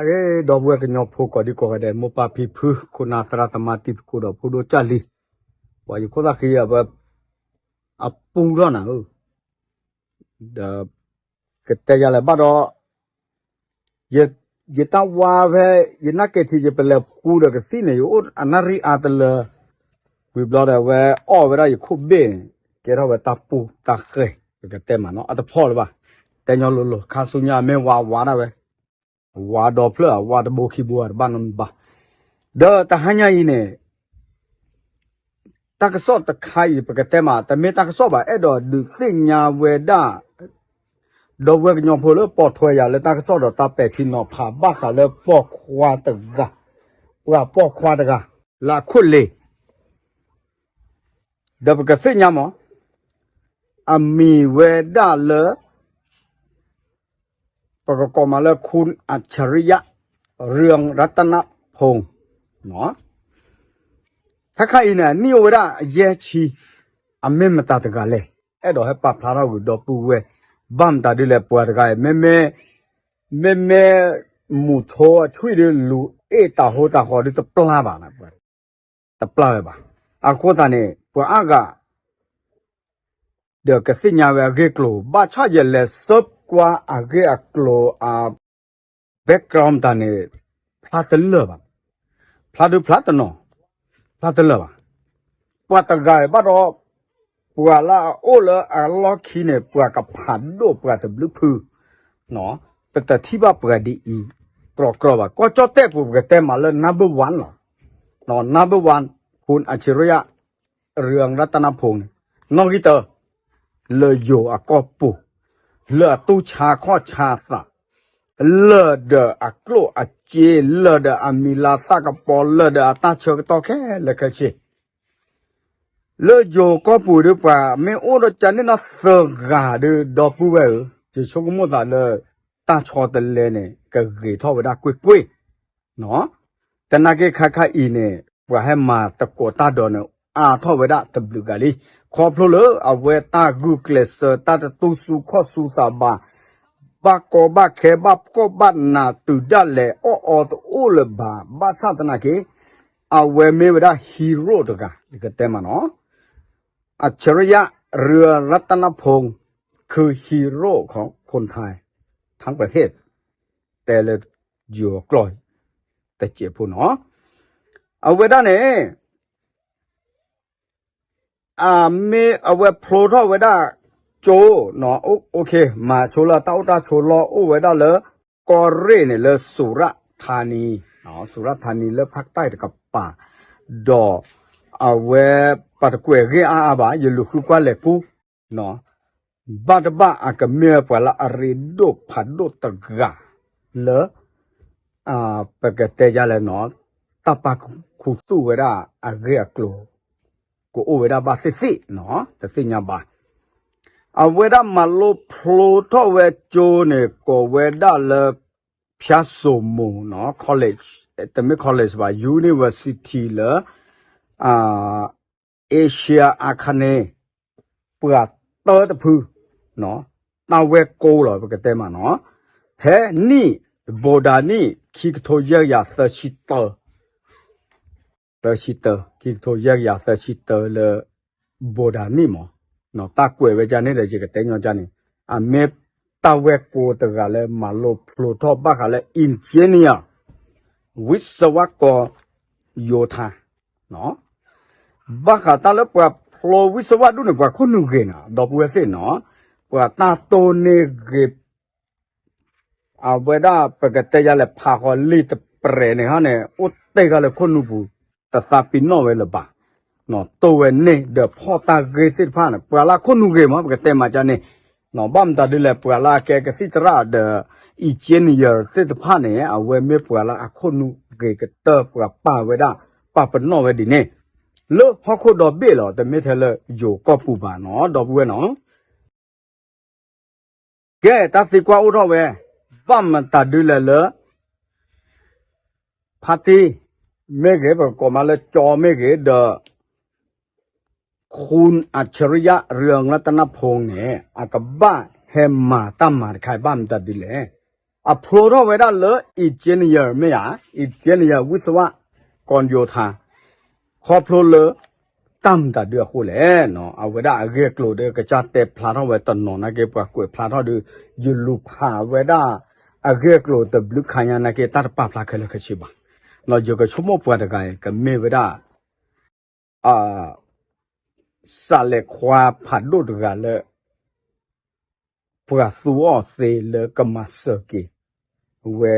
ဂ့ၤ ဒီပုၢ်ဝဲၢ်ကညီဖိကိးဒံကိးဂၤဒဲး မိၢ်ပၢ်ဖံဖု ခိၣ်နၢ်သရၣ်သမါတံၤသကိးဒီးဖိဒိၣ်ကၢ်လံၤ, ပှၤယခိၣ်သၣ်ဃံအပူထီၣ်နၤဧၢ, ဒီးကတဲယၤလဲၣ်ဘၣ်ဒီး ယတၢ်ဝါဖဲ ယနၢ်ကဲထံယပလဲၤဖှူဒီးကသံၣ်န့ၣ် ယအိၣ်အနၣ်ရံၣ်အါတလၢ ဝံၤဘျီဒီးအဝဲအီၣ်ဝဲဒၣ်ယခိၣ်ဘ့ၣ်န့ၣ် ကဲထီၣ်ဝဲတၢ်ပူၢ်တၢ်ဃဲၤ ပကတဲမးနီၤ အတဖီၣ်လၢၤဘၣ်, တဲညီလိၤလိၤ ခါဆူညါမ့ၢ်ဝါဝါဒၣ်ဝဲ ဝါဒီဖျၢၣ်အဝါတဘိခံဘိအတဘၣ်နီတမံၤဘၣ်, ဒီးတဟါညါအံၤန့ၣ် တၢ်ကစီၣ်တခါအံၤ ပကတဲမး တမ့ၢ်တၢ်ကစီၣ်ဘၣ် အဲၣ်ဒိးဒုးသ့ၣ်ညါဝဲဒၣ် ဒီပုၢ်ဝဲၢ်ကညီဖိလၢပိာ်ထွဲယၤလၢတၢ်ကစီၣ်ဒီးတၢ်ပဲာ်ထံနီၤဖးဘၣ်ဃးလၢပိာ်ခွါတဂၤ, ပှၤပိာ်ခွါတဂၤ လၢအခိၣ်လ့ၤ ဒီးပကသ့ၣ်ညါမး အမံၤဝဲဒၣ်လၢ ပကကိးမးလၢ ခုၣ်အဆရံယၣ် ရံၣ်ရတနဖူၣ် ခါခါအံၤန့ၣ် အနံၣ်အိၣ်ဝဲဒၣ်ယဲၢ်ဆံ, အမ့ၢ်မတၤတဂၤလဲၣ်, အဲၣ်ဒိးဟဲပာ်ဖျါထီၣ်ကွံာ်ဒီပုၢ်ဝဲၢ်, ဘၣ်မတၤဒ်လဲၣ် ပှၤတဂၤအံၤ မ့မ့ၢ် မ့မ့ၢ် မူၤဆိအထွံၣ်ဒီး လူၤအ့ၣ်တၢ်ဟိတၢ်ဃီဒီးတပျၢ်ဘၣ်, တပျၢ်ဝဲဘၣ်. အဃိသတးန့ၣ် ပှၤအါဂၤ ဒီးကသ့ၣ်ညါဝဲအဂ့ၢ်အကျိၤ ဘၣ်ဆၣ်ယလဲၤစၢကွၢ်အဂ့ၢ်အကျိၤအ background တၢ်န့ၣ် ဖျါတလၢာ်ဘၣ်, ဖျါဒုဖျါတနီၤ, ဖျါတလၢာ်ဘၣ်. ပှၤတဂၤအံၤဘၣ်ဒီး ပှၤလၢအအိၣ်လၢအလီၢ်ခံန့ၣ် ပှၤကဖးဒိၣ်ပှၤတဘျုးဖု, ပတထံၣ်ဘၣ်ပှၤဒ်အံၤ ကြီကြီဘၣ်. ကီၢ်ကၠီၣ်တဲၣ်ပူၤ ပကတဲမးလၢ number one လီၤ, number one ခုၣ်အဆရံယၣ် ရံၣ်ရတနဖူၣ်န့ၣ် နီၣ်ဂံၢ်တၢ လၢယိၤအကီၢ်ပူၤ, လၢအတူၢ်ဆါခီၣ်ဆါသး, လၢာ်ဒီးအကျိၣ်အစ့, လၢာ်ဒီးအမံၤလၤသၣ်ကပီၤ, လၢာ်ဒီးအတၢ်ဆၢကတီၢ်ခဲလၢာ်ခဲဆ့, လၢယိၤကီၢ်ပူၤဒီး ပှၤမ့ၢ်အိၣ်ဒီးကန့ၢ်နီၢ်သၢဂၤဒီး ဒီပုၢ်ဝဲၢ်ဧၢ, ယဆိကမိၣ်သးလၢ တၢ်ဆီတလဲန့ၣ် ကဂ့ၤထီၣ်ဝဲဒၣ်ကွ့ၢ်ကွ့ၢ် သနာ်က့ခါခါအံၤန့ၣ် ပှၤဟဲမၤသကိးတၢ်ဒီးန့ၣ် အါထီၣ်ဝဲဒၣ်တဘျုးဂၤလံ. ခီဖျိလၢအဝဲတၢ်ဂုာ်ကျဲးစၢး တၢ်တတူၢ်ဆူၣ်ခီၣ်ဆူၣ်သးဘၣ်, ဘၣ်ကီဘၣ်ခဲ ဘၣ်ဖှီၣ်ဘၣ်နးတုၤဒၣ်လဲာ် အီၣ်အီတအိၣ်လၢၤဘၣ်. ဘၣ်ဆၣ်သနာ်က့ အဝဲမ့ၢ်ဝဲဒၣ် hero တဂၤ ယကတဲမးနီၤ အဆရံယၣ် ရံၣ်ရတနဖူၣ် คือ hero ของคนไทย ทั้งประเทศ တဲလၢယိၤအကျိာ် တစဲးဖိနီၤ အဝဲဒၣ်န့ၣ် အမ့ၢ်အဝဲဖျိထီၣ်ဝဲဒၣ်ကၠိ, မၤဆိလၢတၢ်အိၣ်တၢ်ဆိးလီၢ်အိၣ်ဝဲဒၣ်လၢ ကီၢ်ရ့ၣ်န့ၣ် လၢစူၤရၣ်ထါနံ, စူၤရၣ်ထါနံလၢဖၣ်တၢ်တကပၤ, ဒီးအဝဲပှၤတကွဲးဂ့ၢ်အါအါဘၣ် ယလူၤဃုကွၢ်လဲၤကူ ဘၣ်တဘၣ်အကမ့ၢ်ပှၤလၢအရ့ဒိၣ်ဖးဒိၣ်တဂၤလၢ ပကတဲယၤလဲၣ်နီၤ တၢ်ပာ်ခူသူၣ်ဝဲဒၣ်အဂ့ၢ်အကျိၤ ကအိၣ်ဝဲဒၣ်ဘၣ်သ့ၣ်သ့ၣ်နီၤ တသ့ၣ်ညါဘၣ်. အဝဲဒၣ်မၤလိဖျိထီၣ်ဝဲကၠိန့ၣ် ကိးဝဲဒၣ်လၢ ဖၠၣ်စိမိၤ college, တမ့ၢ် college ဘၣ် university လၢ Asia အခါန့ၣ် ပှၤတၢတဖု တၢ်ဝဲကိလီၤ ပကတဲမးနီၤ ဖဲနံၣ် ဘိးဒၣ်နံၣ် ခံကထိယဲၢ်ကယၤသၢဆံတၢ သၢဆံတၢ ခံကထိယဲၢ်ကယၤသၢဆံတၢလၢ ဘိးဒၣ်နံၣ်မး တၢ်ကွဲးဝဲဒ်န့ၣ်ဒီး ယကတဲညီဒ်န့ၣ် အမ့ၢ်တၢ်ဝဲကိတဂၤလၢမၤလိဖျိထီၣ်ဘၣ်ဃးလၢ engineer ဝံစဝးကီ ယိၤထါ ဘၣ်ဃးတၢ်လၢပှၤဖျိဝံစဝးဒူၣ်န့ၣ် ပှၤခိၣ်နူာ်ဂ့ၤနီၤ ဒီပုၢ်ဝဲၢ်သ့ၣ်နီၤ ပှၤတၢ်တိၢ်န့ၢ်ဂ့ၤ အဝဲဒၣ်ပကတဲယၤလဲၣ် ဖးဃီၤလံာ်တပြဲးန့ၣ်ဟီန့ၣ် အိၣ်တဲဂၤလၢခိၣ်နူာ်ပူၤ တသးပ့ၤနီၣ်ဝဲလၢၤဘၣ် တိၢ်ဝဲန့ၣ်ဒီးဖီၣ်တၢ်ဂ့ၢ်သ့ၣ်တဖၣ်န့ၣ် ပှၤလၢအခိၣ်နူာ်ဂ့ၤမး ပကတဲမးဒ်န့ၣ် ဘၣ်မတၤဒ်လဲၣ် ပှၤလၢအကဲကသံၣ်သရၣ်ဒီး engineer သ့ၣ်တဖၣ်န့ၣ် အဝဲမ့ၢ်ပှၤလၢအခိၣ်နူာ်ဂ့ၤကတၢၢ် ပှၤပာ်ဝဲဒၣ် ပာ်ပနီၣ်ဝဲဒ်န့ၣ် လၢဟီၣ်ခိၣ်ဒီဘ့ၣ်လီၤ တမ့ၢ်ထဲလၢယိၤကီၢ်ပူၤဘၣ်နီၤ ဒီပုၢ်ဝဲၢ်နီၤ ကဲ တၢ်သံကွၢ်အိၣ်ထီၣ်ဝဲ ဘၣ်မတၤဒ်လဲၣ်လၢ ဖါတံၢ်မ့ၢ်ဂ့ၤ ပကကိးမးလၢကၠီမ့ၢ်ဂ့ၤ ဒီး ခုၣ်အဆရံယၣ် ရံၣ်ရတနဖူၣ်န့ၣ် အကဘၣ်ဟဲမၤတၢ်မၤတခါအံၤ ဘၣ်မတၤဒ်လဲၣ် အဖျိထီၣ်ဝဲဒၣ်လၢ engineer မ့ၢ်ဧါ, engineer ဝံစဝါ ကီၢ်ယိၤထါ ခီဖျိလၢ တၢ်မတၤဒုအဃိလဲၣ်, အဝဲဒၣ်အဂ့ၢ်အကျိၤဒီး ကစၢ်တဲဖျါထီၣ်ဝဲတနီၤနာ်က့ ပှၤကွဲးဖျါထီၣ်ဒီး ယလူၤဖးဝဲဒၣ် အဂ့ၢ်အကျိၤတဘျုးခါညါနာ်က့ တၢ်တပာ်ဖျါခဲလၢာ်ခဲဆ့ဘၣ်. ယကဆိကမိၣ်ပှၤတဂၤအံၤ ကမ့ၢ်ဝဲဒၣ် စးလဲၤခွါဖးဒိၣ်တဂၤလၢ ပှၤသူအီၤသ့လၢကမၤစၢၤက့ၤဝဲ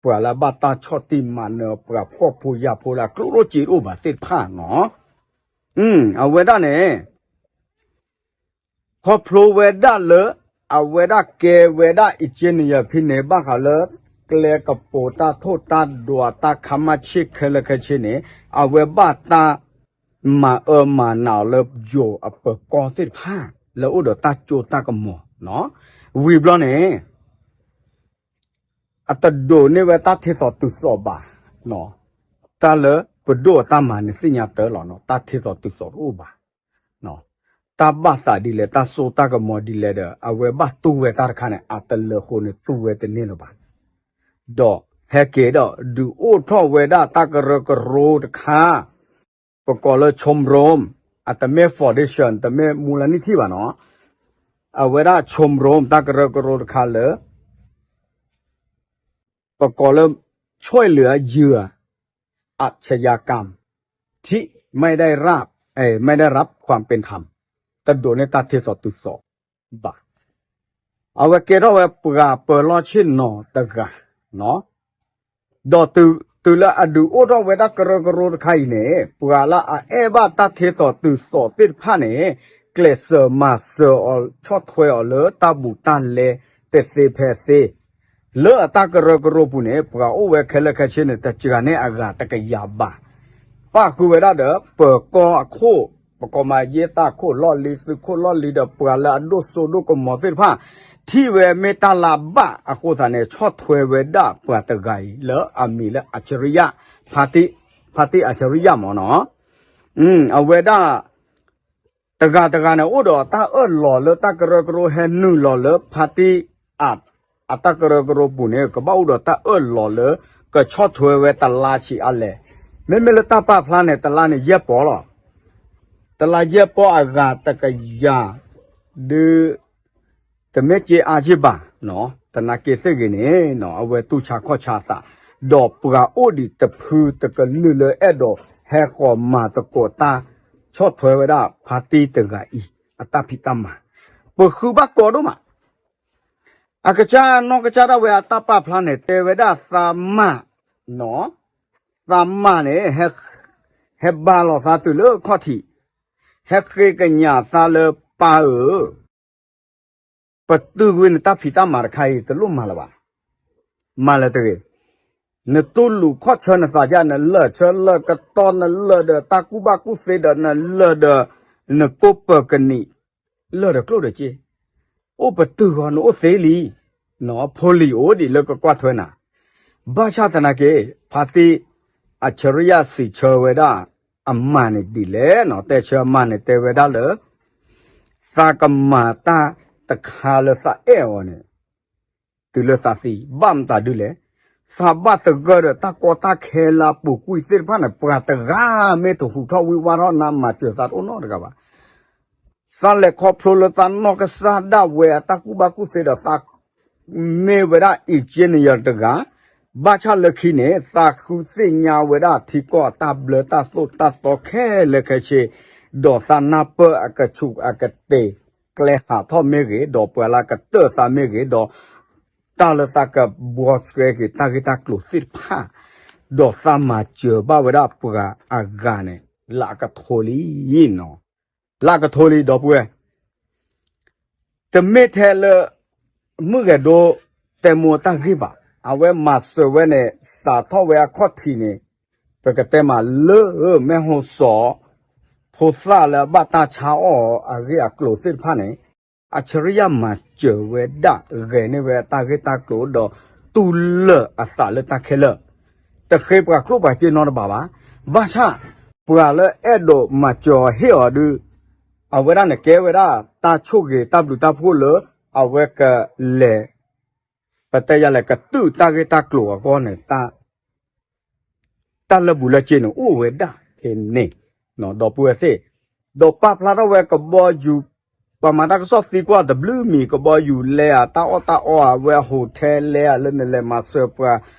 ပှၤလၢအဘၣ်တၢ်ဆီၣ်တံၢ်မၤနၢၤ ပှၤဖှီၣ်ဖိယာ်ဖိလၢအကျိၣ်ဒိၣ်စ့ဒိၣ်ဘၣ်သ့ၣ်တဖၣ်နီၤ. အဝဲဒၣ်န့ၣ် ခီဖျိဝဲဒၣ်လၢ အဝဲဒၣ်ကဲဝဲဒၣ် engineer ဖဲန့ၣ် ဘၣ်ဃးလၢ ကျဲကပိာ်တၢ်ထိၣ်တၢ်ဒွးတၢ်ခါမၢ်ဆ့ၣ်ခဲလၢာ်ခဲဆ့န့ၣ် အဝဲဘၣ်တၢ်မၤအၢမၤနးအီၤလၢယိၤအပၢၤကီၢ်သ့ၣ်တဖၣ် လၢအိၣ်ဒီးတၢ်စိတၢ်ကမီၤနီၤ. ဝံၤဘျီန့ၣ် အတဒိးန့ၢ်ဝဲတၢ်ထ့သိးတုၤသိးဘၣ်. တၢ်လၢပဒိၣ်အတၢ်မၤန့ၣ်သ့ၣ်ညါတၢ်လီၤနီၤ, တၢ်ထ့သိးတုၤသိးတအိၣ်ဘၣ်. တၢ်ဘၣ်သးဒ်လဲၣ် တၢ်စိတၢ်ကမီၤဒ်လဲၣ်ဒီး အဝဲဘၣ်တူၢ်ဝဲတၢ်တခါန့ၣ် အတလၢာ်ဃိန့ၣ်တူၢ်ဝဲတန့ၢ်လၢၤဘၣ်. ဒီးဟဲက့ၤဒီး ဒုးအိၣ်ထီၣ်ဝဲဒၣ်တၢ်ကရၢကရိတခါ ပကိးလၢ ชมรม အတမ့ၢ် foundation တမ့ၢ် มูลนิธิ ဘၣ်နီၤ. အဝဲဒၣ် ชมรม တၢ်ကရၢကရိတခါလၢ ပကိးလၢ ช่วยเหลือเหยื่ออาชญากรรมที่ไม่ได้รับ เอ่อ ไม่ได้รับความเป็นธรรม တဒိးန့ၢ်တၢ်ထ့သိးတုၤသိးဘၣ်. အဝဲကဲထီၣ်ဝဲပှၤပၢၤလီၢ်ဆ့ၣ်နီၤတဂၤနီၤ. ဒီးတုၤလၢအဒုးအိၣ်ထီၣ်ဝဲဒၣ်ကရၢကရိတခါအံၤန့ၣ် ပှၤလၢအအဲၣ်ဘၣ်တၢ်ထ့သိးတုၤသိးသ့ၣ်တဖၣ်န့ၣ် ကျဲးစၢးမၤစၢၤအီၤဆီၣ်ထွဲအီၤလၢတၢ်ဘူးတၢ်လဲ တသ့ဖဲသ့ လၢအတၢ်ကရၢကရိပူၤန့ၣ် ပှၤအိၣ်ဝဲခဲလၢာ်ခဲဆ့န့ၣ် တစှၤန့ၢ်အဂၤတကယၤဘၣ်. ပၣ်ဃုာ်ဝဲဒၣ်ဒီး ပၢၤကီၢ်အခိၣ် ပကိးမးယ့သးခိၣ်လီၢ်လံၤ သုးခိၣ်လီၢ်လံၤဒီး ပှၤလၢအဒိၣ်စိဒိၣ်ကမီၤသ့ၣ်တဖၣ် ထံၣ်ဝဲမ့ၢ်တၢ်လၢဘၣ်အဃိသတးန့ၣ် ဆီၣ်ထွဲဝဲဒၣ်ပှၤတဂၤအံၤ လၢအမံၤလၢ အၡရိယ ဖါတံၣ်အၡရိယ မ့ၢ်နီၤ. အဝဲဒၣ် တဂၤတဂၤန့ၣ် အိၣ်ဒီးတၢ်အၢၣ်လီၤလၢတၢ်ကရၢကရိ ဟဲနုာ်လီၤလၢဖါတံၣ် အတၢ်ကရၢကရိပူၤန့ၣ် ကဘၣ်အိၣ်ဒီးတၢ်အၢၣ်လီၤလၢ ကဆီၣ်ထွဲဝဲတလါဆံးအါလဲၣ်. မ့မ့ၢ်လၢတၢ်ပာ်ဖျါန့ၣ် တလါန့ၣ်ယဲၢ်ပီၢ်လီၤ. တလါယဲၢ်ပီၢ်အဂၤတကယၤ ဒုး တမ့ၢ်က့အါက့ဘၣ်နီၤ, သနာ်က့သ့ၣ်ဂ့ၤန့ၣ်နီၤ အဝဲတူၢ်ဆါခီၣ်ဆါအသး, ဒီးပှၤအိၣ်ဒံးတဖုတကလုာ်လၢအဲၣ်ဒိးဟဲဃီၤမၤသကိးတၢ် ဆီၣ်ထွဲဝဲဒၣ်ဖါတံၢ်တဂၤအံၤ အတၢ်ဖံးတၢ်မၤ, ပဃုဘၣ်ကီဒိၣ်မး, အကစၢ်နီၢ်ကစၢ်ဒၣ်ဝဲအတၢ်ပာ်ဖျါန့ၣ် တဲဝဲဒၣ်သးမါနီၤ, သးမါန့ၣ် ဟဲဘါလီၤသးတုၤလၢခီၣ်ထံး, ဟဲဃ့ကညးသးလၢပၢ်ဧၢ ပတုာ်ကွံာ်နတၢ်ဖံးတၢ်မၤတခါအံၤ တလိၣ်မၤလၢၤဘၣ်. မၤလၢၤတဂ့ၤ. နတူၢ်လိာ်ခီၣ်ဆၢနသးဒ် နလၢာ်ဆၢလၢာ်ကတီၢ် နလၢာ်ဒီးတၢ်ကူၣ်ဘၣ်ကူၣ်သ့ဒီး နလၢာ်ဒီး နကိးပၢၤကနံး လၢာ်ဒီးကျိၣ်ဒီးစ့, အိၣ်ပတုာ်ဂီၤနအိၣ်သ့လံ, ဖိလံၤအိၣ်ဒံးလၢကကွၢ်ထွဲနၤ, ဘၣ်ဆၣ်သနာ်က့ ဖါတံၢ်အၡရိယစံးဆၢဝဲဒၣ် အမါန့ၣ်ဒ်လဲၣ်နီၤ, တဲဆၢအမါန့ၣ်တဲဝဲဒၣ်လၢ သးကမၤတၢ်တခါလၢသးအဲၣ်အီၤန့ၣ် တုၤလၢသးသံ, ဘၣ်မတၤဒ်လဲၣ်, သးဘၣ်သဂၢၢ်ဒီးတၢ်ကီတၢ်ခဲလၢအပူၤကွံာ်သ့ၣ်တဖၣ်န့ၣ် ပှၤတဂၤမ့ၢ်တဟူးထီၣ်ဝံၤဝါထီၣ်နၤ မၤစၢၤသးတအိၣ်နီတဂၤဘၣ်. သးလဲၤခီဖျိလၢသးနီၢ်ကစၢ်ဒၣ်ဝဲအတၢ်ကူၣ်ဘၣ်ကူၣ်သ့ဒီး သးမ့ၢ်ဝဲဒၣ် engineer တဂၤ, ဘၣ်ဆၣ်လၢခံန့ၣ် သးဃုသ့ၣ်ညါဝဲဒၣ်ထံကီၢ်အတၢ်ဘျၢတၢ်သိၣ်တၢ်သီခဲလၢာ်ခဲဆ့, ဒီးသးနၢ်ပၢၢ်အကဆူးအကတ့ၢ် ကျဲဟးထီၣ်မ့ၢ်ဂ့ၤ, ဒီးပှၤလၢကတၢၢ်သးမ့ၢ်ဂ့ၤ, ဒီးတၢ်လၢသးကဘှီဆှဲက့ၤတၢ်ဂ့ၢ်တၢ်ကျိၤသ့ၣ်တဖၣ်, ဒီးသးမၤစၢၤဘၣ်ဝဲဒၣ်ပှၤအဂၤန့ၣ် လၢအကထိလံနီၤ, လၢအကထိလံ ဒီပုၢ်ဝဲၢ် တမ့ၢ်ထဲလၢ မုၢ်ဂဲၤဒိတဲမိၢ်တၢ်ဂ့ၢ်ဘၣ်. အဝဲမၤစၢၤဝဲန့ၣ် စးထီၣ်ဝဲအခီၣ်ထံးန့ၣ် ပကတဲမးလၢ မဲၢ်ဟိၣ်စီၤ ဖိသၣ်လၢအဘၣ်တၢ်ဆါအီၣ်အဂ့ၢ်အကျိၤသ့ၣ်တဖၣ်န့ၣ် အၡရိယမၤစၢၤဝဲဒၣ် ဂဲၤန့ၢ်ဝဲတၢ်ဂ့ၢ်တၢ်ကျိၤဒီး တူၢ်လၢာ်အသးလၢတၢ်ခဲလၢာ်, တဃ့ပှၤကျိၣ်ပှၤစ့နီတဘျီဘၣ်. ဘၣ်ဆၣ် ပှၤလၢအဲၣ်ဒိးမၤစၢၤအီၤဟ့ၣ်အီၤဒုး အဝဲဒၣ်န့ၣ်ကဲဝဲဒၣ်တၢ်ဆိၣ်ဂ့ၤတၢ်ဘျုးတၢ်ဖှိၣ်လၢ အဝဲကလဲၤ ပတဲယၤလဲၣ် ကတုၢ်တၢ်ဂ့ၢ်တၢ်ကျိၤအဂီၢ်န့ၣ် တၢ်လၢာ်ဘူၣ်လၢာ်စ့ၤန့ၣ် အိၣ်ဝဲဒၣ်ခဲန့ၣ်, ဒီပုၢ်ဝဲၢ်သ့ၣ်, ဒီးပာ်ဖျါထီၣ်ဝဲကဘီယူၤ, ပှၤမၤတၢ်ကစီၣ်သံကွၢ်တဘျုးမံၤ ကဘီယူၤလဲၤဧါ တၢ်အီၣ်တၢ်အီဧါ အဝဲအ hotel လဲၤဧါ လၢနလဲၤမၤစၢၤပှၤ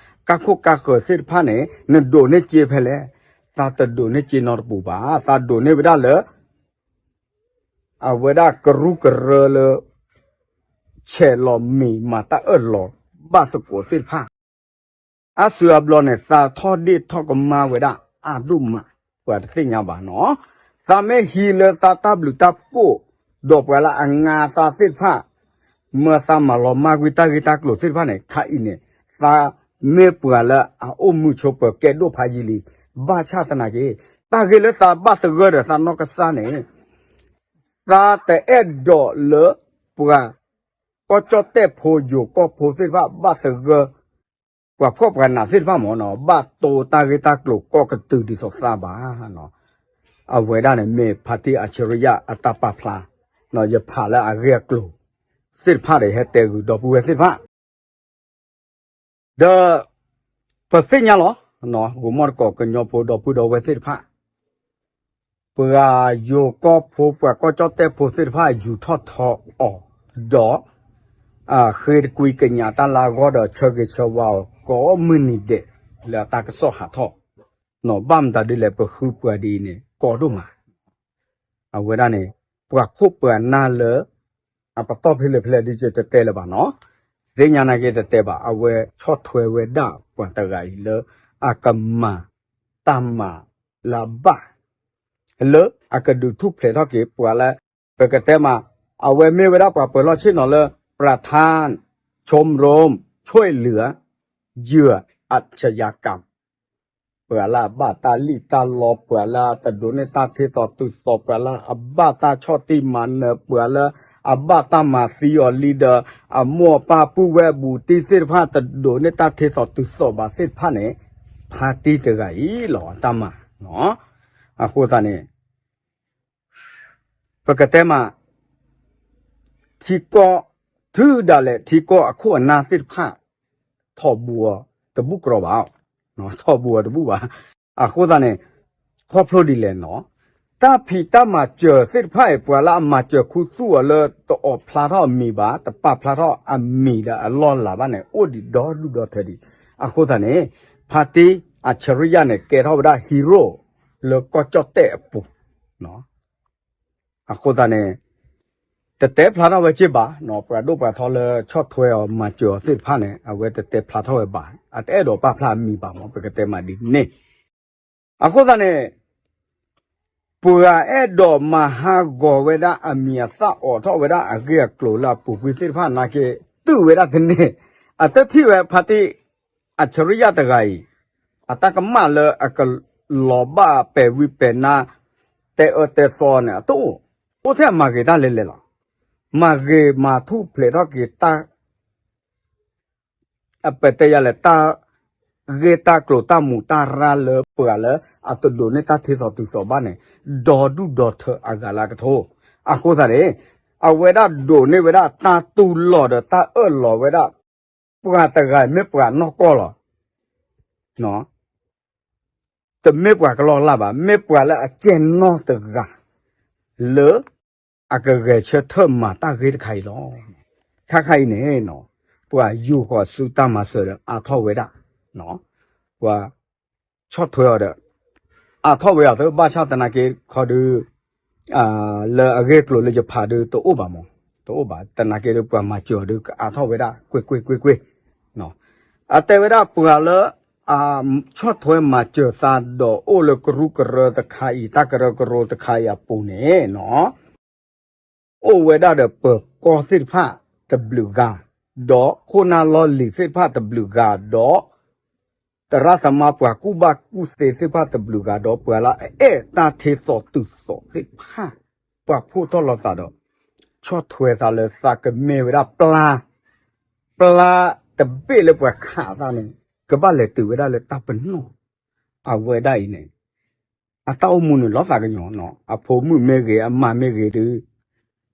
ကၢ်ခိၣ်ကၢ်ဃၢၤသ့ၣ်တဖၣ်န့ၣ် နဒိးန့ၢ်စ့ဖဲလဲၣ်, သးတဒိးန့ၢ်စ့နီတပူၤဘၣ်, သးဒိးန့ၢ်ဝဲဒၣ်လၢ အဝဲဒၣ်ကရူၢ်ကရၢလၢ ဆဲးလီၤမ့ၢ်မၤတၢ်အၢၣ်လီၤဘၣ်သကိးသ့ၣ်တဖၣ်, အါစုအါဘျီန့ၣ် သးထီၣ်ဒ့ၣ်ထီၣ်ကမၣ်ဝဲဒၣ်အါဒိၣ်မး, ပှၤတသ့ၣ်ညါဘၣ်နီၤ, သးမ့ၢ်ဟံးလၢသးတၢ်ဘျုးတၢ်ဖှိၣ်, ဒီးပှၤလၢအငါသးသ့ၣ်တဖၣ်, မၢသးမၤလီၤမၢ်ကွံာ်တၢ်ဂ့ၢ်တၢ်ကျိၤသ့ၣ်တဖၣ်န့ၣ် ခါအံၤန့ၣ် သးမ့ၢ်ပှၤလၢအအိၣ်မုာ်ဆိးပၢၤကဲဒိၣ်ဖးယံာ်လံ, ဘၣ်ဆၣ်သနာ်က့ တၢ်ဂ့ၢ်လၢသးဘၣ်သဂၢၢ်ဒီးသးနီၢ်ကစၢ်န့ၣ် သးတအဲၣ်ဒိးလၢပှၤ ကီၢ်ကၠီၣ်တဲၣ်ဖိယိၤကီၢ်ဖိသ့ၣ်တဖၣ် ဘၣ်သဂၢၢ် ပှၤဖှီၣ်ပှၤနးသ့ၣ်တဖၣ်မ့ၢ်နီၤ ဘၣ်တိၢ်တၢ်ဂ့ၢ်တၢ်ကျိၤကီၢ်ကတုၤဒ်သိးသးဘၣ်နီၤ, အဝဲဒၣ်န့ၣ်မ့ၢ်ဖါတံၢ်အၡရံယၤ အတၢ်ပာ်ဖျါ, ယဖးလၢအဂ့ၢ်အကျိၤသ့ၣ်တဖၣ်ဒီး ဟဲတဲဂုာ်ဒီပုၢ်ဝဲၢ်သ့ၣ်တဖၣ် ဒီး ပသ့ၣ်ညါလီၤ, ဂိၤမီၣ်တကိးကညီဖိဒီပုၢ်ဒီဝဲၢ်သ့ၣ်တဖၣ်, ပှၤယိၤကီၢ်ဖိ ပှၤကီၢ်ကၠီၣ်တဲၣ်ဖိသ့ၣ်တဖၣ် ယူၤထီၣ်ထီအီၤ, ဒီး ဃ့တကွံကညးတၢ်လၢအဂီၢ်ဒီး ဆၢဂ့ၤဆၢဝါအီၤ ကိးမုၢ်နံၤဒဲး လၢအတၢ်ကစီၣ်ဟးထီၣ်, ဘၣ်မတၤဒ်လဲၣ် ပဃုပှၤဒ်အံၤန့ၣ် ကီဒိၣ်မး အဝဲဒၣ်န့ၣ် ပှၤခိၣ်ပှၤနၢ်လၢ အပတီၢ်ဖဲလဲၣ်ဖဲလဲၣ်ဒ်ယတတဲလၢၤဘၣ်နီၤ, သ့ၣ်ညါနာ်က့တတဲဘၣ်, အဝဲဆီၣ်ထွဲဝဲဒၣ်ပှၤတဂၤအံၤလၢ အကမၤတၢ်မၤလၢအဘၣ်, လၢအကဒုးထူၣ်ဖျဲးထီၣ်က့ၤပှၤလၢ ပကတဲမး, အဝဲမ့ၢ်ဝဲဒၣ်ပှၤပၢၤလီၢ်ဆ့ၣ်နီၤလၢ ประธานชมรมช่วยเหลือเหยื่ออาชญากรรม ပှၤလၢအဘၣ်တၢ်လံၣ်တၢ်လီ ပှၤလၢအတဒိးန့ၢ်တၢ်ထ့သိးတုၤသိး ပှၤလၢအဘၣ်တၢ်ဆီၣ်တံၢ်မၤနၢၤ ပှၤလၢအဘၣ်တၢ်မၤသံအီၤလံဒီး အမိၢ်အပၢ်ပုၢ်ဝဲၢ်ဘူးတံၢ်သ့ၣ်တဖၣ် တဒိးန့ၢ်တၢ်ထ့သိးတုၤသိးဘၣ်သ့ၣ်တဖၣ်န့ၣ် ဖါတံၢ်တဂၤအံၤလီၤအတၢ်မၤ, အဃိသတးန့ၣ် ပကတဲမး ထံကီၢ် ထုးဒၣ်လဲာ်ထံကီၢ်အခိၣ်အနၢ်သ့ၣ်တဖၣ် ထီၣ်ဘူးအီၤတဘူၣ်ကြီဘၣ်, ထီၣ်ဘူးအီၤတဘူၣ်ဘၣ်, အဃိသတးန့ၣ် ခီဖျိဒ်လဲၣ်နီၤ, တၢ်ဖံးတၢ်မၤစၢၤသ့ၣ်တဖၣ်အံၤ ပှၤလၢအမၤစၢၤခူသူၣ်အီၤလၢတအီၣ်ဖျါထီၣ်အမံၤဘၣ် တပာ်ဖျါထီၣ်အမံၤဒီးအလီၢ်လၤဘၣ်န့ၣ် အိၣ်ဒံးဒီဒူၣ်ဒီထၢဒံး, အဃိသတးန့ၣ် ဖါတံၢ်အၡရံယၤန့ၣ် ကဲထီၣ်ဝဲဒၣ် hero လၢကီၢ်ကၠီၣ်တဲၣ်အပူၤ အဃိသတးန့ၣ် တတဲဖျါထီၣ်ဝဲက့ဘၣ်, ပှၤဒိၣ်ပှၤထီလၢဆီၣ်ထွဲအီၤမၤစၢၤအီၤသ့ၣ်တဖၣ်န့ၣ် အဝဲတတဲဖျါထီၣ်ဝဲဘၣ်, အတအဲၣ်ဒိးပာ်ဖျါအမံၤဘၣ်မး ပကတဲမးဒ်န့ၣ်, အဃိသတးန့ၣ် ပှၤအဲၣ်ဒိးမၤဟးဂီၤဝဲဒၣ်အမံၤအသၣ် အိးထီၣ်ဝဲဒၣ်အဂ့ၢ်အကျိၤလၢအပူၤကွံာ်သ့ၣ်တဖၣ်နာ်က့ တုာ်ဝဲဒၣ်တန့ၢ်, အတထံၣ်ဝဲဖါတံၢ်အၡရံယၤတဂၤအံၤ အတၢ်ကမၣ်လၢအကလီၤဘၣ်ပဲာ်ဝံၤပဲာ်နါ တဲအၢတဲသီန့ၣ် အတအိၣ်, အိၣ်ထဲအမၤဂ့ၤတၢ်လဲၤလဲၤလီၤ, မၤဂ့ၤမၤထူၣ်ဖျဲးထီၣ်က့ၤတၢ် အပတဲယၤလဲၣ် တၢ်ဂ့ၢ်တၢ်ကျိၤတၢ်မူးတၢ်ရၢ်လၢပှၤလၢအတဒိးန့ၢ်တၢ်ထ့သိးတုၤသိးဘၣ်န့ၣ် ဒီဒူၣ်ဒီထၢအဂၤလၢအကထိ, အဃိသတးန့ၣ် အဝဲဒၣ်ဒိးန့ၢ်ဝဲဒၣ်တၢ်တူၢ်လိာ်ဒီးတၢ်အၢၣ်လီၤဝဲဒၣ် ပှၤတဂၤမ့ၢ်ပှၤနီၢ်ကီၢ်လီၤ တမ့ၢ်ပှၤကလီကလၢ်ဘၣ်, မ့ၢ်ပှၤလၢအကဲနီၢ်တဂၤ လၢအကဂဲၤဆၢထၢၣ်မၤတၢ်ဂ့ၢ်တခါအံၤလီၤ. ခါခါအံၤန့ၣ် ပှၤယူာ်ဃီၤဆူတၢ်မၤစၢၤဒီးအါထီၣ်ဝဲဒၣ်, ပှၤဆီၣ်ထွဲအီၤဒီး အါထီၣ်ဝဲအီၤ တဘၣ်ဆၣ်သနာ်က့ခီဒုး လၢအဂ့ၢ်ကျိၤလၢယဖးဒုးတအိၣ်ဘၣ်မး, တအိၣ်ဘၣ်, သနာ်က့ဒီးပှၤမၤစၢၤအီၤဒုးကအါထီၣ်ဝဲဒၣ် ကွ့ၢ်ကွ့ၢ်ကွ့ၢ်ကွ့ၢ်, အတဲဝဲဒၣ်ပှၤလၢ အဆီၣ်ထွဲမၤစၢၤသးဒီးအိၣ်လၢကရူၢ်ကရၢတခါအံၤ တၢ်ကရၢကရိတခါအံၤအပူၤန့ၣ်နီၤ အိၣ်ဝဲဒၣ်ဒီးပၢၤကီၢ်သ့ၣ်တဖၣ်တဘျုးဂၤ, ဒီးခိၣ်နၢ်လီၢ်လံၤသ့ၣ်တဖၣ်တဘျုးဂၤ, ဒီး သရၣ်သမါပှၤကူၣ်ဘၣ်ကူၣ်သ့သ့ၣ်တဖၣ်တဘျုးဂၤ, ဒီးပှၤလၢအအဲၣ်တၢ်ထ့သိးတုၤသိးသ့ၣ်တဖၣ်, ပှၤဖှိၣ်ထီၣ်လိာ်သးဒီး ဆီၣ်ထွဲသးလၢသးကမ့ၢ်ဝဲဒၣ်ပျၢ်, ပျၢ်တဘ့ၣ်လၢပှၤခးသးန့ၣ် ကဘၣ်လဲၤတုၤဝဲဒၣ်လၢတၢ်ပနီၣ်, အဝဲဒၣ်အံၤန့ၣ် အတၢ်အိၣ်မူန့ၣ်လီၤသးကညီၤနီၤ, အဖိမုၣ်မ့ၢ်ဂ့ၤ အမါမ့ၢ်ဂ့ၤဒုး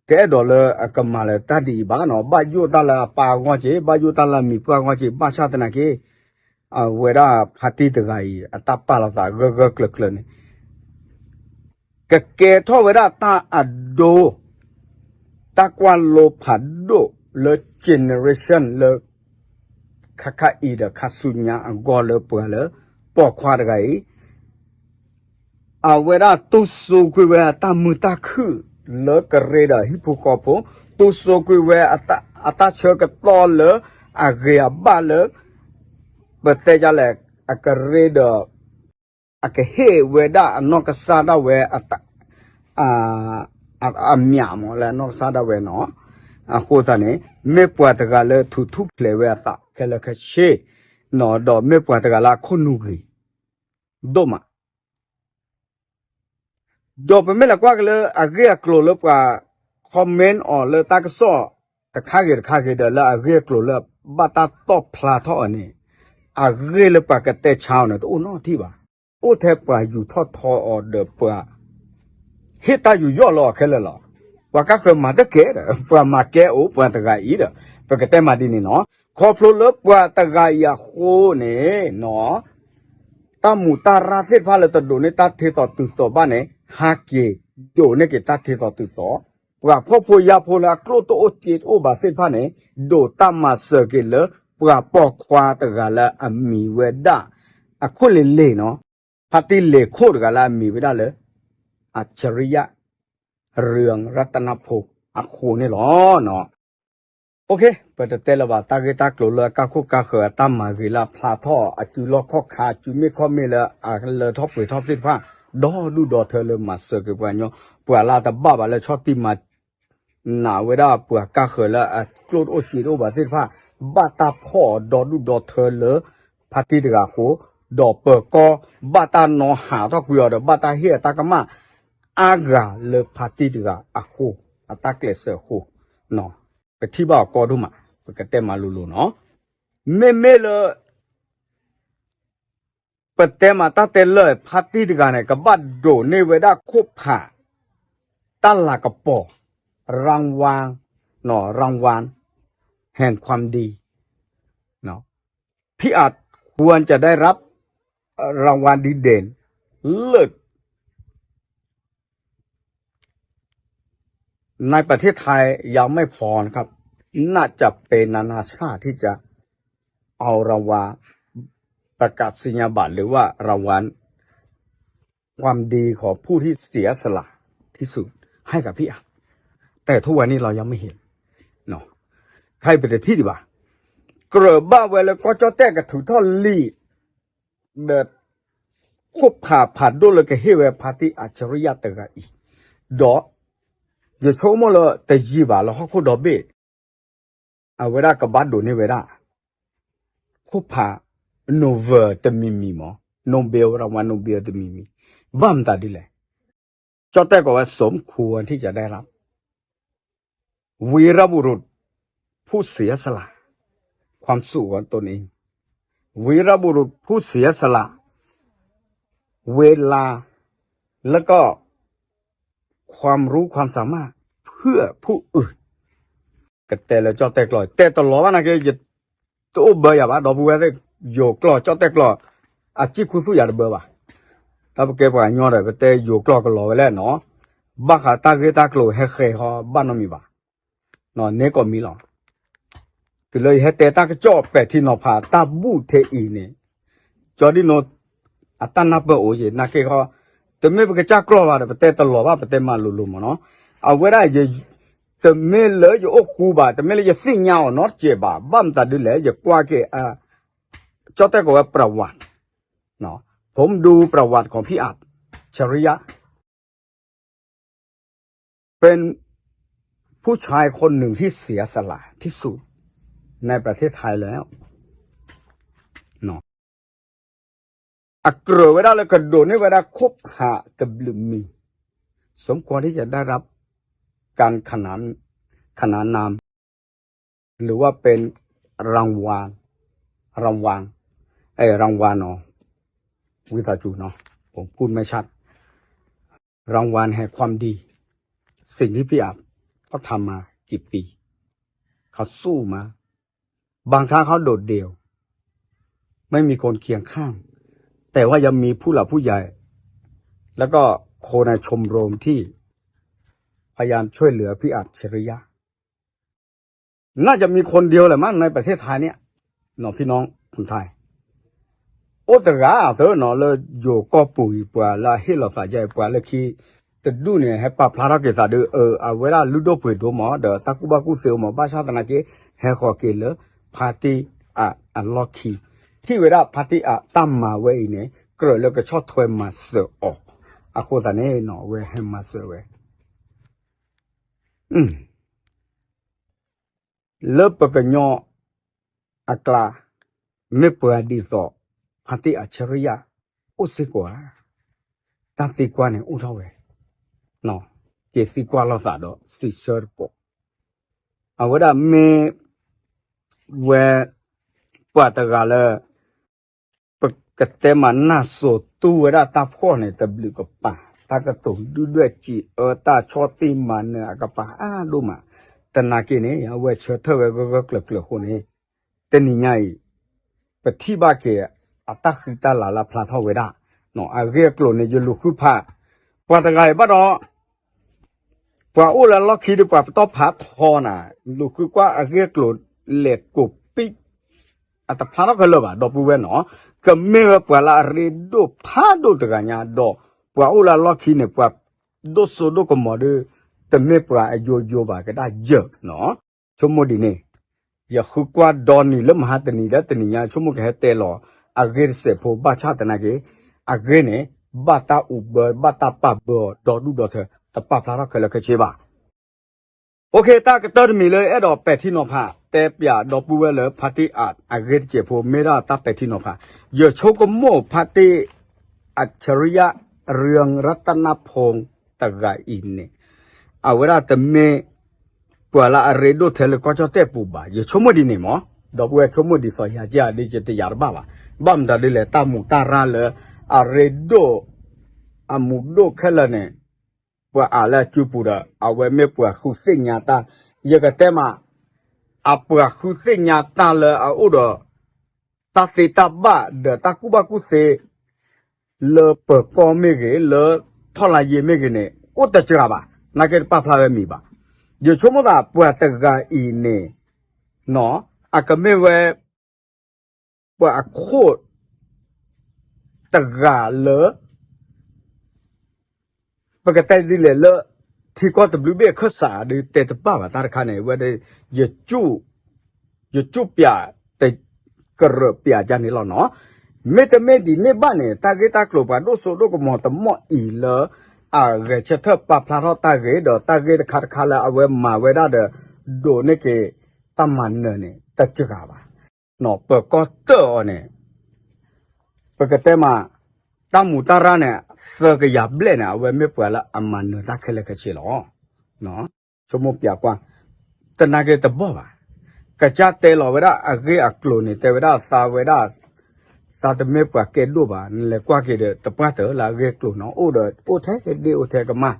တအဲၣ်ဒိးလၢအကမၤလၢတၢ်ဒ်အံၤဘၣ်နီၤ, ဘၣ်ယိၣ်တၢ်လၢအပၢ်အဂီၢ်က့ၤ, ဘၣ်ယိၣ်တၢ်လၢအမံၤပှၢ်အဂီၢ်က့ၤ, ဘၣ်ဆၣ်သနာ်က့ အဝဲဒၣ်ဖါတံၢ်တဂၤအံၤ အတၢ်ပာ်လီၤသးဂၢၢ်ဂၢၢ်ကျၢၤကျၢၤန့ၣ် ကကဲထီၣ်ဝဲဒၣ်တၢ်အဒိ တၢ်ကွၢ်လိဖးဒိၣ်လၢ generation လၢ ခါခါအံၤဒီးခါဆူညါအဂီၢ်လၢပှၤလၢ ပိာ်ခွါတဂၤအံၤ အဝဲဒၣ်တူၢ်စိကွံာ်ဝဲအတၢ်မုာ်တၢ်ခုၣ်လၢကရ့ဒီးဟံၣ်ဖိဃီဖိ, တူၢ်စိကွံာ်ဝဲအတၢ်ဆၢကတီၢ်လၢအဂ့ၤအဘၣ်လၢ ပတဲဒ်လဲၣ် အကရ့ဒီး အကဟ့ၣ်ဝဲဒၣ်အနီၢ်ကစၢ်ဒၣ်ဝဲ အ အမၠးမးလၢအနီၢ်ကစၢ်ဒၣ်ဝဲနီၤ. အဃိသတးန့ၣ် မ့ၢ်ပှၤတဂၤလၢထူးထူၣ်ဖျဲးဝဲအသးခဲလၢာ်ခဲဆ့နီၤ, ဒီးမ့ၢ်ပှၤတဂၤလၢအခိၣ်နူာ်ဂ့ၤဒိၣ်မး ဒီးပမ့ၢ်လဲၤကွၢ်က့ၤလၢအဂ့ၢ်အကျိၤလၢပှၤ comment အီၤလၢတၢ်ကစီၣ်တခါဂ့ၤတခါဂ့ၤဒီး လၢအဂ့ၢ်အကျိၤလၢဘၣ်တၢ်တီၣ်ဖျါထီၣ်အီၤန့ၣ် အဂ့ၢ်လၢပှၤကတဲဆါအီၤန့ၣ် တအိၣ်နီတထံၣ်ဘၣ်. အိၣ်ထဲပှၤယူၤထီၣ်ထီအီၤဒီးပှၤ ဟ့ၣ်တၢ်ယူးယီၣ်လၢအီၤခဲလၢာ်လီၤ. ပှၤကါဃၢၤမၤတကဲဒီး ပှၤမၤကဲအိၣ်ပှၤတဂၤအံၤဒီး ပကတဲမၤဒ်န့ၣ်နီၤ. ခီဖျိလၢပှၤတဂၤအံၤအဃိန့ၣ်နီၤ တၢ်မူးတၢ်ရၢ်သ့ၣ်တဖၣ်လၢတဒိးန့ၢ်တၢ်ထ့သိးတုၤသိးဘၣ်န့ၣ် ဟးက့ၤဒိးန့ၢ်က့ၤတၢ်ထ့သိးတုၤသိး, ပှၤဖှီၣ်ဖိယာ်ဖိလၢအကျိၣ်တအိၣ်စ့တအိၣ်ဘၣ်သ့ၣ်တဖၣ်န့ၣ် ဒိးတၢ်မၤစၢၤက့ၤလၢပှၤပိာ်ခွါတဂၤလၢအမံၤဝဲဒၣ် အခိၣ်လ့ၤလ့ၤနီၤ, ဖါတံၢ်လ့ၤခိၣ်တဂၤလၢအမံၤဝဲဒၣ်လၢ အၡရံယၣ် ရၢၣ်ရတနဖိ အဃိန့ၣ်လီၤ. ပတတဲလၢၤဘၣ် တၢ်ဂ့ၢ်တၢ်ကျိၤလၢအကါခိၣ်ကါဃၢၤ အတၢ်မၤဂ့ၤလၢအဖျါထီၣ် အစုလီၢ်ခီၣ်ခါ အစုမ့ၣ်ခီၣ်မ့ၣ်လၢအလၢထီၣ်ပှဲၤထီၣ်သ့ၣ်တဖၣ် ဒီဒူၣ်ဒီထၢလၢမၤစၢၤက့ၤပှၤကညီ ပှၤလၢအတဘၣ်ဘၣ်လၢဆီၣ်တံၢ်မၤ နာ်ဝဲဒၣ်ပှၤကါဃၢၤလၢအကျိၣ်တအိၣ်စ့တအိၣ်ဘၣ်သ့ၣ်တဖၣ် ဘၣ်တၢ်ဖီၣ်အီၤဒီဒူၣ်ဒီထၢလၢ ဖါတံၢ်တဂၤအဃိ, ဒီးပၢၤကီၢ်ဘၣ်တၢ်နီၤဟးထီၣ်ကွံာ်အီၤဒီး ဘၣ်တၢ်ဟ့ၣ်အတၢ်ကမၣ်အါဂၤလၢဖါတံၢ်တဂၤအဃိ, အတၢ်ကျဲးစၢးအဃိ, ပထံၣ်ဘၣ်အီၤကီဒိၣ်မး, ပကတဲမၤလိၤလိၤနီၤ. မ့မ့ၢ်လၢ ပတဲမၤတၢ်တဲလၢာ် ဖါတံၢ်တဂၤန့ၣ် ကဘၣ်ဒိးန့ၢ်ဝဲဒၣ်ခိၣ်ဖး တၢ်လၤကပီၤ รางวัล รางวัลแห่งความดี พี่อาจควรจะได้รับรางวัลดีเด่นเลิศ ในประเทศไทยยังไม่พอนะครับ น่าจะเป็นนานาชาติที่จะเอารางวัลประกาศนียบัตรหรือว่ารางวัลความดีของผู้ที่เสียสละที่สุดให้กับพี่อ่ะ แต่ทุกวันนี้เรายังไม่เห็นเนาะ ใครเป็นที่ดีบ่า ကြၢးဘၣ်ဝဲလၢကီၢ်ကၠီၣ်တဲၣ်ကထုးထီၣ်လံာ် ဒီး ခိၣ်ဖးဖးဒိၣ်လၢကဟ့ၣ်ဝဲဖါတံၢ်အၡရံယၣ်တဂၤအံၤ, ဒီး ယဆိကမိၣ်လၢတယံာ်ဘၣ်လၢဟီၣ်ခိၣ်ဒီဘ့ၣ် အဝဲဒၣ်ကဘၣ်ဒိးန့ၢ်ဝဲဒၣ် ခိၣ်ဖး Nobel တမံၤမံၤမး, Nobel ရဝါ Nobel တမံၤမံၤ, ဘၣ်မတၤဒ်လဲၣ် ကၠီၣ်တဲၣ်ကိးဝဲ สมควรที่จะได้รับ วีรบุรุษผู้เสียสละความสุขของตนเอง วีรบุรุษผู้เสียสละเวลา แล้วก็ความรู้ความสามารถเพื่อผู้อื่น ကတဲလၢကၠီၣ်တဲၣ်ကျိာ် တဲတလီၤဘၣ်နာ်က့ ယတအိၣ်ဘၢယၤဘၣ် ဒီပုၢ်ဝဲၢ်သ့ၣ် ယိၤကျိာ်ကၠီၣ်တဲၣ်ကျိာ် အစံၣ်ခူသူၣ်ယၤတဘၢဘၣ်. တၢ်ပကဲပှၤကညီဒီး ပတဲယိၤကျိာ်ကလီၤဝဲလဲၣ်နီၤ, ဘၣ်ဃးတၢ်ဂ့ၢ်တၢ်ကျိၤဟဲဃဲၤဃီဘၣ်နီတမံၤဘၣ်. န့ၢ်ကီၢ်မံလီၤ. တုၤလၢယဟဲတဲတၢ်ကစီၣ်ပဲာ်ထံနီၤဖးတၢ်ဘူၣ်ထဲအံၤန့ၣ်, ကၠီဒ်နိ အတၢ်နၢ်ပၢၢ်အိၣ်ယဲ နာ်က့ဃီ, တမ့ၢ်ပကစၢ်ကျိာ်ဘၣ်ဒီး ပတဲတလီၤဘၣ် ပတဲမၤလိၤလိၤမးနီၤ. အဝဲဒၣ် တမ့ၢ်လၢယအိၣ်ဃူဘၣ်, တမ့ၢ်လၢယသ့ၣ်ညါအီၤနီတစဲးဘၣ်, ဘၣ်မတၤဒ်လဲၣ် ယကွၢ်က့ၤ ကၠီၣ်တဲၣ်ကိးဝဲ ประวัติ ผมดูประวัติของพี่อัจฉริยะ เป็นผู้ชายคนหนึ่งที่เสียสละที่สุด ในประเทศไทยแล้ว အကြၢးဝဲဒၣ်လၢကဒိးန့ၢ်ဝဲဒၣ်ခိၣ်ဖးတဘျုးမံၤ, สมควรที่จะได้รับการขนานนาม หรือว่าเป็นรางวัล รางวัล เอ่อ รางวัลเนาะ ဝံသးစူၤเนาะ ผมพูดไม่ชัด รางวัลแห่งความดี สิ่งที่พี่อัจ เขาทำมากี่ปี เขาสู้มา บางครั้งเขาโดดเดี่ยว ไม่มีคนเคียงข้าง แต่ว่ายังมีผู้หลักผู้ใหญ่ แล้วก็คนในชมรมที่พยายามช่วยเหลือพี่อัจฉริยะ น่าจะมีคนเดียวแหละมั้งในประเทศไทยเนี่ย เนาะ พี่น้องคนไทย အိၣ်တဂၤသၢနီၤ လၢယိၤကီၢ်ပူၤအံၤ ပှၤလၢအဟ့ၣ်လီၤသးယဲ ပှၤလၢခံတဒူၣ်န့ၣ် ဟဲပာ်ဖျါထီၣ်က့ၤသးဒီး အၢ အဝဲဒၣ်လုၢ်ဒိၣ်ပှ့ၤဒိၣ်မး ဒီးတၢ်ကူၣ်ဘၣ်ကူၣ်သ့အိၣ်မး ဘၣ်ဆၣ်သနာ်က့ ဟဲဃီၤက့ၤလၢ ဖါတံၢ်အ အလီၢ်ခံ ထံၣ်ဝဲဒၣ်ဖါတံၢ်အတၢ်မၤဝဲအံၤန့ၣ် ကြၢးလၢကဆီၣ်ထွဲမၤစၢၤအီၤ အဃိသတးန့ၣ်နီၤ အဝဲဟဲမၤစၢၤဝဲ လၢပကညီအကျါ မ့ၢ်ပှၤဒ်သိး ဖါတံၢ်အဆၢရံယၣ် အိၣ်စ့ၢ်ကီးဧါ, တၢ်သံကွၢ်န့ၣ်အိၣ်ထီၣ်ဝဲ, က့ၤသံကွၢ်လိာ်သးဒီးစံးဆၢတကိး, အဝဲဒၣ်မ့ၢ်ဝဲ ပှၤတဂၤလၢ ပကတဲမးနၢ်စိၤတူၢ်ဝဲဒၣ်တၢ်ဖှီၣ်န့ၣ် တဘျုးကပၤ, တၢ်ကတိၤဒုၣ်ဒွဲၣ်စံးအၢ တၢ်ဆီၣ်သံမၤနၢၤအကပၤအါဒိၣ်မး, သနာ်က့န့ၣ် အဝဲဆၢထၢၣ်ဝဲဂၢၢ်ဂၢၢ်ကျၢၤကျၢၤအဃိန့ၣ်, တနံၤညါအံၤ ပထံၣ်ဘၣ်က့ၤ အတၢ်ဃံတၢ်လၤလၢဖျါထီၣ်ဝဲဒၣ်, အဂ့ၢ်အကျိၤန့ၣ် ယလူၤဃုဖး, ပှၤတဂၤအံၤဘၣ်ဒီး ပှၤအိၣ်လၢလီၢ်ခံဒီးပှၤပတီၢ်ဖးထီနၤ, လူၤဃုကွၢ်အဂ့ၢ်အကျိၤလဲၤကိးပံၣ်, အတဖျါထီၣ်ခဲလၢာ်ဘၣ် ဒီပုၢ်ဝဲၢ်နီၤ, ကမ့ၢ်ဝဲပှၤလၢအရ့ဒိၣ်ဖးဒိၣ်တဂၤညါဒီး ပှၤအိၣ်လၢလီၢ်ခံန့ၣ် ပှၤဒိၣ်စိဒိၣ်ကမီၤဒီး တမ့ၢ်ပှၤအယိယိဘၣ်ကဒါယၢၢ်နီၤ, ဆိကမိၣ်ဒ်န့ၣ်, ယဃုကွၢ်ဒီနံၤလၢမဟါတနံၤဒီးတနံၤညါ ဆိကမိၣ်ကဟဲတဲလီၤ အဂ့ၢ်တစဲးဖိဘၣ်ဆၣ်သနာ်က့, အဂ့ၢ်န့ၣ် ဘၣ်တၢ်အိၣ်ဘၢ ဘၣ်တၢ်ပာ်ဘၢအီၤဒီဒူၣ်ဒီထၢ တပာ်ဖျါထီၣ်ခဲလၢာ်ခဲဆ့ဘၣ်. အိၣ်ခ့ တၢ်ကတၢၢ်တမံၤလၢအဲၣ်ဒိးပဲာ်ထံနီၤဖး တဲပၠးဒီပုၢ်ဝဲၢ်လၢဖါတံၢ်အဂ့ၢ်တစဲးဖိ မ့ၢ်ဒၣ်တၢ်ပဲာ်ထံနီၤဖး, ယဆိကမိၣ်ဖါတံၢ် အဆရိယ ရတနဖိ တဂၤအံၤန့ၣ်, အဝဲဒၣ်တမ့ၢ် ပှၤလၢအရ့ဒိၣ်ထဲလၢကီၢ်ကၠီၣ်တဲၣ်ပူၤဘၣ်, ယဆိကမိၣ်ဒ်န့ၣ်မး, ဒီပုၢ်ဝဲၢ်ဆိကမိၣ်ဒ်သိးယၤကဲဒ်ယတယာ်တဘၣ်ဘၣ်, ဘၣ်မတၤဒ်လဲၣ် တၢ်မူးတၢ်ရၢ်လၢ အရ့ဒိၣ် အမူးဒိၣ်ခဲလၢာ်န့ၣ် ပှၤအးလၢအစုပူၤဒီး အဝဲမ့ၢ်ပှၤဃုသ့ၣ်ညါတၢ်, ယကတဲမး, အပှၤဃုသ့ၣ်ညါတၢ်လၢအအိၣ်ဒီး တၢ်သ့တၢ်ဘၣ်ဒီးတၢ်ကူၣ်ဘၣ်ကူၣ်သ့ လၢပၢၤကီၢ်မ့ၢ်ဂ့ၤ လၢထီၣ်လါယ့မ့ၢ်ဂ့ၤန့ၣ် အိၣ်တစှၤဘၣ်, နာ်က့တပာ်ဖျါဝဲမံၤဘၣ်. ယဆိကမိၣ်သးပှၤတဂၤအံၤန့ၣ် အကမ့ၢ်ဝဲ ပှၤအခိၣ်တဂၤလၢ ပကတဲဒ်လဲၣ်လၢ ထံကီၢ်တဘျုးဘ့ၣ်အခၢၣ်စးဒီးတဲတဘၣ်ဘၣ်တၢ်တခါန့ၣ် ဝဲဒၣ် ယကၠူၣ်ပၠး ကရၢးပၠးကန့ၣ်လီၤနီၤ. မ့တမ့ၢ်ဒ်န့ၣ်ဘၣ်န့ၣ် တၢ်ဂ့ၢ်တၢ်ကျိၤပှၤဒိၣ်စိဒိၣ်ကမီၤတမီၣ်အံၤလၢ အဂဲၤဆၢထၢၣ်ပာ်ဖျါထီၣ်တၢ်ဂ့ၢ်ဒီးတၢ်ဂ့ၢ်တခါတခါလၢအဝဲမၤဝဲဒၣ်ဒီး ဒိးန့ၢ်က့ၤတၢ်မၤနၢၤန့ၣ် တစှၤဘၣ်. ပၢၤကီၢ်တၢၢ်အီၤန့ၣ် ပကတဲမး တၢ်မူးတၢ်ရၢ်န့ၣ် သၢကယၤဘျဲၣ်န့ၣ် အဝဲမ့ၢ်ပှၤလၢအမၤနၢၤတၢ်ခဲလၢာ်ခဲဆ့လီၤ. ဆိကမိၣ်ပၠးကွၢ်, တနာ်က့တဘီၣ်ဘၣ်. ကစၢ်တဲလီၤဝဲဒၣ်အဂ့ၢ်အကျိၤန့ၣ် တဲဝဲဒၣ်သးဝဲဒၣ်, သးတမ့ၢ်ပှၤကဲဒိၣ်ဘၣ်, နလဲၤကွၢ်က့ၤဒီးတပှၢ်တၢၢ်လၢအဂ့ၢ်အကျိၤနီၤ အိၣ်ဒီးအိၣ်ထဲဒ့အိၣ်ထဲကမၣ်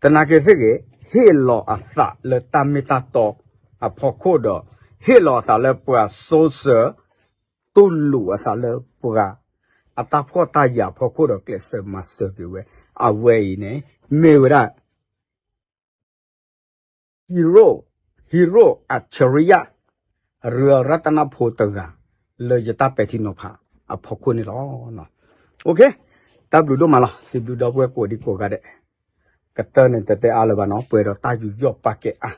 တနာ်က့သ့ၣ်ဂ့ၤ, ဟ့ၣ်လီၤအသးလၢတၢ်မ့ၢ်တၢ်တီအဖီခိၣ်ဒီး ဟ့ၣ်လီၤအသးလၢပှၤစိစၢၤ တူၢ်လိာ်အသးလၢပှၤ အတၢ်ဖှီၣ်တၢ်ယာ်အဖီခိၣ်ဒီးကျဲးစၢးမၤစၢၤက့ၤဝဲ, အဝဲအံၤန့ၣ် မ့ၢ်ဝဲဒၣ် hero, hero အဆရိယ ရတနဖိတဂၤ လၢယတၢ်ပဲာ်ထံနီၤဖးအဖီခိၣ်န့ၣ်လီၤ. တၢ်ဘျုးဒိၣ်မးလီၤ. စံးဘျုးဒီပုၢ်ဝဲၢ်ကိးဒံကိးဂၤဒဲး, ကတၢၢ်န့ၣ်တတဲအါလၢၤဘၣ်နီၤ, ပှဲၤဒီးတၢ်ယူးယီၣ်ပာ်ကဲအါ,